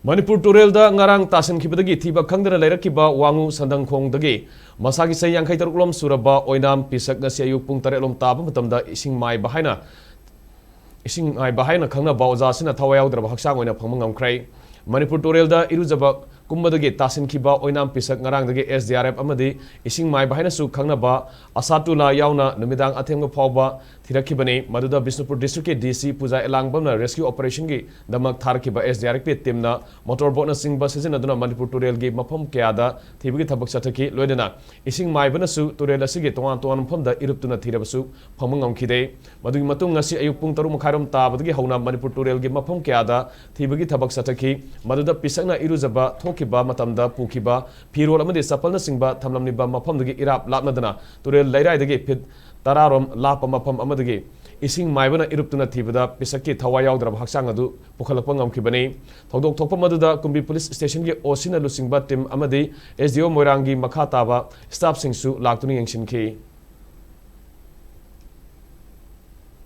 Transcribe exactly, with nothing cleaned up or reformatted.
ꯃꯅꯤꯄꯨꯔ ꯇꯨꯔꯦꯜꯗ ꯉꯔꯥꯡ ꯇꯥꯁꯤꯟꯈꯤꯕꯗꯒꯤ ꯊꯤꯕ ꯈꯪꯗꯅ ꯂꯩꯔꯛꯈꯤꯕ ꯋꯥꯉꯨ ꯁꯟꯗꯪꯈꯣꯡꯗꯒꯤ ꯃꯁꯥꯒꯤ ꯆꯍꯤ ꯌꯥꯡꯈꯩ ꯇꯔꯨꯛ ꯂꯣꯝ ꯁꯨꯔꯕ ꯑꯣꯏꯅꯥꯝ ꯄꯤꯁꯛ ꯉꯁꯤ ꯑꯌꯨꯛ ꯄꯨꯡ ꯇꯔꯦꯠ ꯂꯣꯝ ꯇꯥꯕ ꯃꯇꯝꯗ ꯏꯁꯤꯡ ꯃꯥꯏꯕ ꯍꯥꯏꯅ ꯏꯁꯤꯡ ꯃꯥꯏꯕ ꯍꯥꯏꯅ ꯈꯪꯅꯕ ꯑꯣꯖꯥꯁꯤꯅ ꯊꯋꯥꯏ ꯌꯥꯎꯗ꯭ꯔꯕ ꯍꯛꯆꯥꯡ ꯑꯣꯏꯅ ꯐꯪꯕ ꯉꯝꯈ꯭ꯔꯦ꯫ ꯃꯅꯤꯄꯨꯔ ꯇꯨꯔꯦꯜꯗ ꯏꯔꯨꯖꯕ ꯀꯨꯝꯕꯗꯒꯤ ꯇꯥꯁꯤꯟꯈꯤꯕ ꯑꯣꯏꯅꯥꯝ ꯄꯤꯁꯛ ꯉꯔꯥꯡꯗꯒꯤ S D R F ꯑꯃꯗꯤ ꯏꯁꯤꯡ ꯃꯥꯏꯕ ꯍꯥꯏꯅꯁꯨ ꯈꯪꯅꯕ ꯑꯁꯥꯇꯨꯂꯥ ꯌꯥꯎꯅ ꯅꯨꯃꯤꯗꯥꯡ ꯑꯊꯦꯡꯕ ꯐꯥꯎꯕ ꯊꯤꯔꯛꯈꯤꯕꯅꯤ꯫ ꯃꯗꯨꯗ ꯕꯤꯁꯅꯨꯄꯨꯔ district ꯀꯤ D C ꯄꯨꯖꯥ ꯑꯦꯂꯥꯡꯕꯝꯅ rescue operation ꯒꯤꯗꯃꯛ ꯊꯥꯔꯛꯈꯤꯕ S D R F ꯀꯤ team ꯅ motor boat ꯅꯆꯤꯡꯕ ꯁꯤꯖꯤꯟꯅꯗꯨꯅ ꯃꯅꯤꯄꯨꯔ ꯇꯨꯔꯦꯜꯒꯤ ꯃꯐꯝ ꯀꯌꯥꯗ ꯊꯤꯕꯒꯤ ꯊꯕꯛ ꯆꯠꯊꯈꯤ꯫ ꯂꯣꯏꯅꯅ ꯏꯁꯤꯡ ꯃꯥꯏꯕꯅꯁꯨ ꯇꯨꯔꯦꯜ ꯑꯁꯤꯒꯤ ꯇꯣꯉꯥꯟ ꯇꯣꯉꯥꯟꯕ ꯃꯐꯝꯗ ꯏꯔꯨꯞꯇꯨꯅ ꯊꯤꯔꯕꯁꯨ ꯐꯪꯕ ꯉꯝꯈꯤꯗꯦ꯫ ꯃꯗꯨꯒꯤ ꯃꯇꯨꯡ ꯉꯁꯤ ꯑꯌꯨꯛ ꯄꯨꯡ ꯇꯔꯨꯛ ꯃꯈꯥꯏꯔꯣꯝ ꯇꯥꯕꯗꯒꯤ ꯍꯧꯅ ꯃꯅꯤꯄꯨꯔ ꯇꯨꯔꯦꯜꯒꯤ ꯃꯐꯝ ꯀꯌꯥꯗ ꯊꯤꯕꯒꯤ ꯊꯕꯛ ꯆꯠꯊꯈꯤ꯫ ꯃꯗꯨꯗ ꯄꯤꯁꯛꯅ ꯏꯔꯨꯖꯕ ꯊꯣꯛꯈꯤꯕ ꯃꯇꯝꯗ ꯄꯨꯈꯤꯕ ꯐꯤꯔꯣꯜ ꯑꯃꯗꯤ ꯆꯄꯜꯅꯆꯤꯡꯕ ꯊꯝꯂꯝꯂꯤꯕ ꯃꯐꯝꯗꯒꯤ ꯏꯔꯥꯞ ꯂꯥꯞꯅꯗꯅ ꯇꯨꯔꯦꯜ ꯂꯩꯔꯥꯏꯗꯒꯤ ꯐꯤꯠ ꯇꯔꯥꯔꯣꯝ ꯂꯥꯞꯄ ꯃꯐꯝ ꯑꯃꯗꯒꯤ ꯏꯁꯤꯡ ꯃꯥꯏꯕꯅ ꯏꯔꯨꯞꯇꯨꯅ ꯊꯤꯕꯗ ꯄꯤꯁꯛꯀꯤ ꯊꯋꯥꯏ ꯌꯥꯎꯗ꯭ꯔꯕ ꯍꯛꯆꯥꯡ ꯑꯗꯨ ꯄꯨꯈꯠꯂꯛꯄ ꯉꯝꯈꯤꯕꯅꯤ꯫ ꯊꯧꯗꯣꯛ ꯊꯣꯛꯄ ꯃꯗꯨꯗ ꯀꯨꯝꯕꯤ police station ꯒꯤ O C ꯅ ꯂꯨꯆꯤꯡꯕ team ꯑꯃꯗꯤ S D O ꯃꯣꯏꯔꯥꯡꯒꯤ ꯃꯈꯥ ꯇꯥꯕ staff ꯁꯤꯡꯁꯨ ꯂꯥꯛꯇꯨꯅ ꯌꯦꯡꯁꯤꯟꯈꯤ꯫